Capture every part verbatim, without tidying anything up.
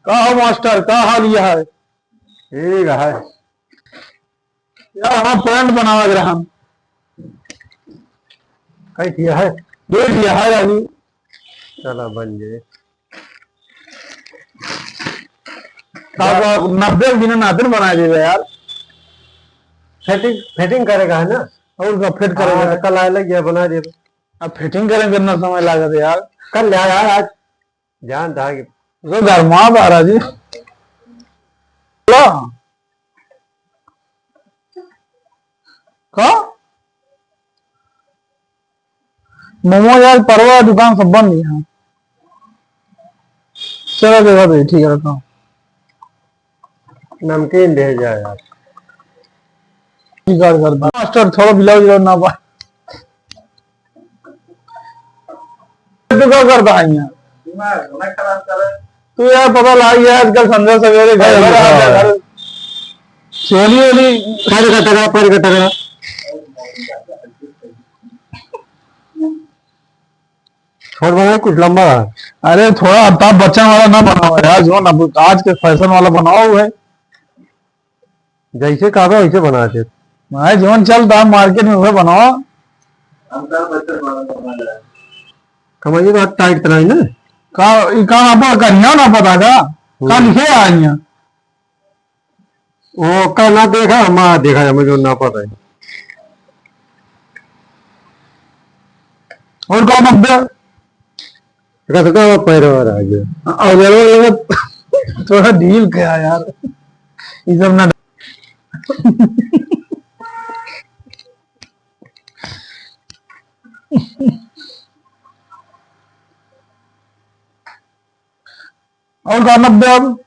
का हो मास्टर, का हाल यह है? ठीक है। यार, हमार पैंट बनावे के रहन। कई किया है? दे दिया है अभी। चला, बन जाए। का, का, नब्बे के दिन नातिर बना देबे यार। फिटिंग, फिटिंग करेगा है ना? और का फिट करेगा? हाँ, कल आए लग गया, बना देबे। अब फिटिंग करें, कितना समय लागत है यार? कल ले आ यार, आज जान था कि तो गरमा बारा जी। लो। का? मोमो यार, परवा दुकान सब बंद है। चलो देखो भाई, ठीक है, रखो। नमकीन भेजा यार। स्वीकार कर दो। मास्टर, थोड़ा ब्लाउज ना पा। तू का करता है यहाँ? दिमाग, दिमाग खराब कर रहा है। तू यार, पता लाग गया आजकल संध्या सवेरे घर अरे घर आ जा, हाँ। घर। चोली वोली। पर का टकरा, पर का टकरा। छोट बनाए, कुछ लंबा है। अरे, थोड़ा अमिताभ बच्चन वाला ना बनाओ यार, जो ना आज के फैशन वाला बनाओ है। जैसे कहबे वैसे बना दे। भाई, जौन चलता है मार्केट में, वह बनाओ। कमाइए तो टाइट कराई ना। का, ई का आपा करिया ना पता का? का हम्म। लिखे आइया? वो का ना देखा, हम आ देखा, हमें जो ना पता है। और का मत दे? कहते तो पैर और आ गया। और यार, वो लोग थोड़ा ढील गया यार। ये सब ना। और का मत दे अब?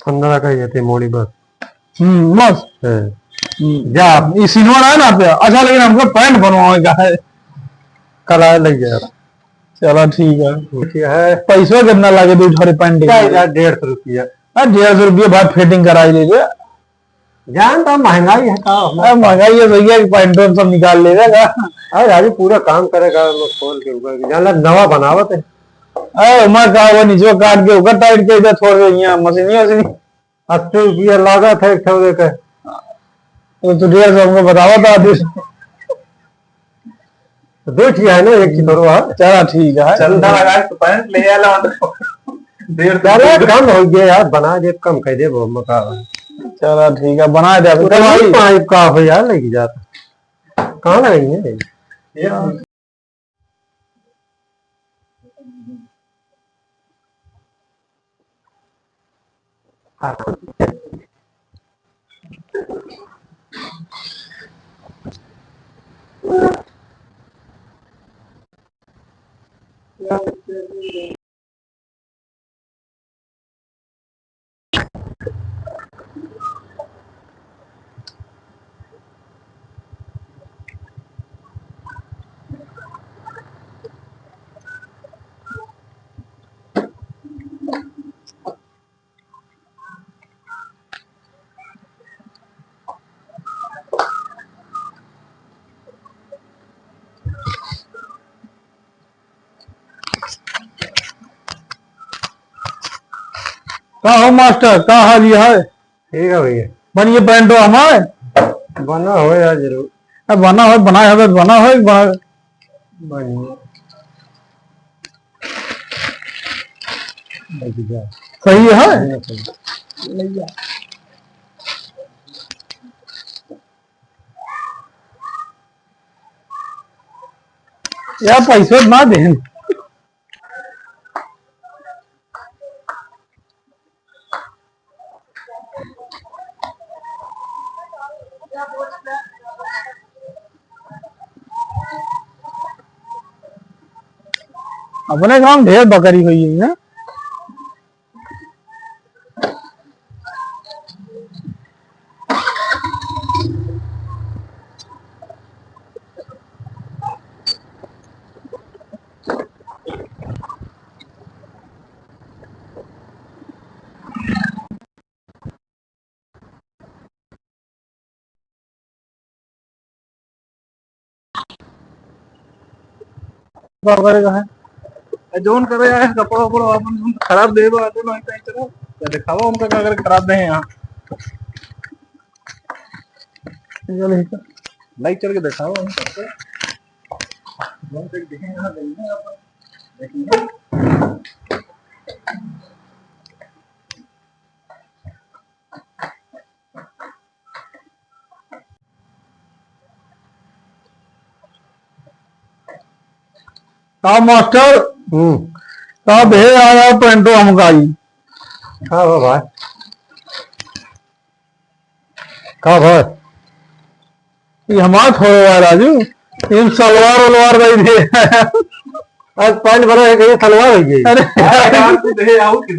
अंदर का ही है, मोड़ी बस। हम्म, बस। हाँ। हम्म, जा, ये सिनवा रहा है ना पे। अच्छा, लेकिन हमको पैंट बनवावे का है। कल आए लग जाएगा। चलो, ठीक है। ठीक है। पैसवा कितना लागे दो ठोरे पैंट के? क्या यार, डेढ़ सौ रुपया। हाँ, डेढ़ सौ रुपया बाद फिटिंग कराई लेबे। जान तो महंगाई है का? अरे, महंगाई है भैया, कि पैंटों सब निकाल लेबे का। अरे, अभी पूरा काम करेगा, लोग खोल के ऊपर, जान ला, नवा बनावत है। अरे, मैं का, वो नीचे काट के ऊपर टाइट कर दे, छोड़ दे, यहाँ मशीनी, मशीनी। अस्सी रुपया लागत है एक ठो देके। तो तू डेढ़ सौ हमको बतावा था, डेढ़ सौ। तो दो ठिया है ना, एक ही थोड़ा है। चला ठीक है। चंदा लगा के पैंट ले आला। डेढ़ सौ चला, रुपया। कम हो गया यार, बना दे, कम कर दे, वो मका। चला ठीक है, बना दे अभी। तो भाई पाइप का हो यार, लेके जाता। कहाँ लगाएंगे? ये का हो मास्टर, का हाल ये है? ठीक है भैया। बनिए पैंटो हमारे। बना हो यार जरूर। अब बना हो, बनाए हो, बना हो, बना। बनिए। सही है? यार, पैसो ना देन। अपने गाँव ढेर बकरी हुई है ना? का करे का है? ए, जौन करे है, कपड़ा उपड़ा अपन जौन खराब देहे बा, आते ना, इतना, इतना। तो दिखावा उनका का अगर खराब देहे यहाँ। चल, ठीक है। लाइट चल के दिखावा उनका। हम देख, देखेंगे, हाँ, देखेंगे अपन। देखेंगे। का मास्टर? हम्म। का भे आया पैंटो हमका आई? का बा भाई? का भाई? ये हमार थोड़े बा राजू, इन सलवार उलवार भाई दे। आज पैंट बना है, कहीं सलवार हो गई। अरे अरे यार, तू दे आओ कि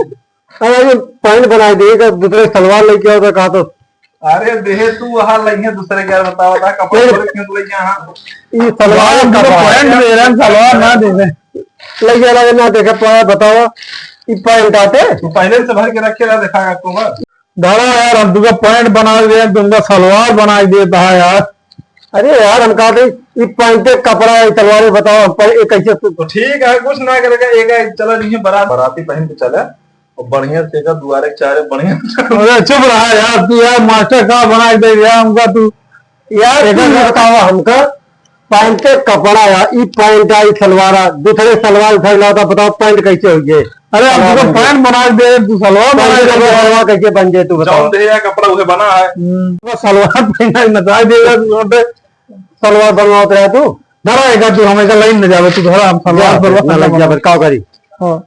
अरे, ये पैंट बनाए दे, का दूसरे सलवार लेके आओ तो कहा तो। अरे, देहे तू वहाँ लइहे दूसरे के, यार, बताओ, बता, कपड़ा ये थोड़े क्यों लइहे, हाँ? ये सलवार यार, हम तो कपड़ा है। पैंट दे रहे हैं, सलवार ना दे रहे। लइहे लगे ना देखे पाए, बताओ, ये पैंट आते? तू पहले से भर के रखे रहा, देखा आपको बस। धरा यार, हम तुमका पैंट बना दे, तुमका सलवार बना देता है यार। अरे यार, हम कहा थे, ये पैंट के कपड़ा है, सलवार है, बताओ, हम पर, ये कैसे तू तो ठीक है, कुछ ना करेगा, एक, एक चला नहीं है, बारात, बाराती पहन के चले। और बढ़िया से का दुआरे के चारे बढ़िया। अरे चुप रहा यार, तू यार मास्टर का बना के दे दिया हमका तू। यार, एक तू बार ये बतावा हमका, पैंट के कपड़ा या, ई पैंट आ, ई सलवार आ, दूसरे सलवार उठा के लाता, बताओ पैंट कैसे हो गए? अरे हम सलवार तुमको बन गए। पैंट बना के दे, तू सलवार पैंट बना के के दे। सलवार कैसे बन जाए तू बताओ? जौन देहे या कपड़ा उहे बना है। हम्म, तो सलवार पहना ही नचा देगा तू, वहाँ पे सलवार बनवाते रहे तू। धरा एक तू हमेशा लाइन में जावे, तू धरा हम सलवार जा, सलवार इतना लग जा, फिर का करी? हाँ।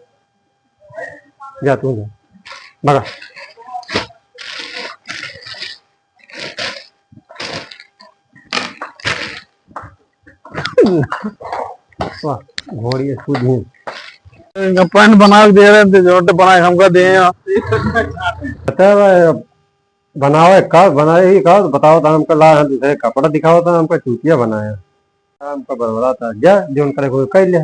जा तू जा, भगा। वाह, घोड़ी है, खुद ही। इनका पैंट बना के दे रहे थे, जोर से बना के हमका दे हैं। पता है भाई, अब बनावे का, बनाए ही का, बताओ तो हमका ला, हम दूसरे कपड़ा दिखाओ तो हमका चूतिया बनाया। हमका बरबरा था, जा, जो करे कोई कर ले।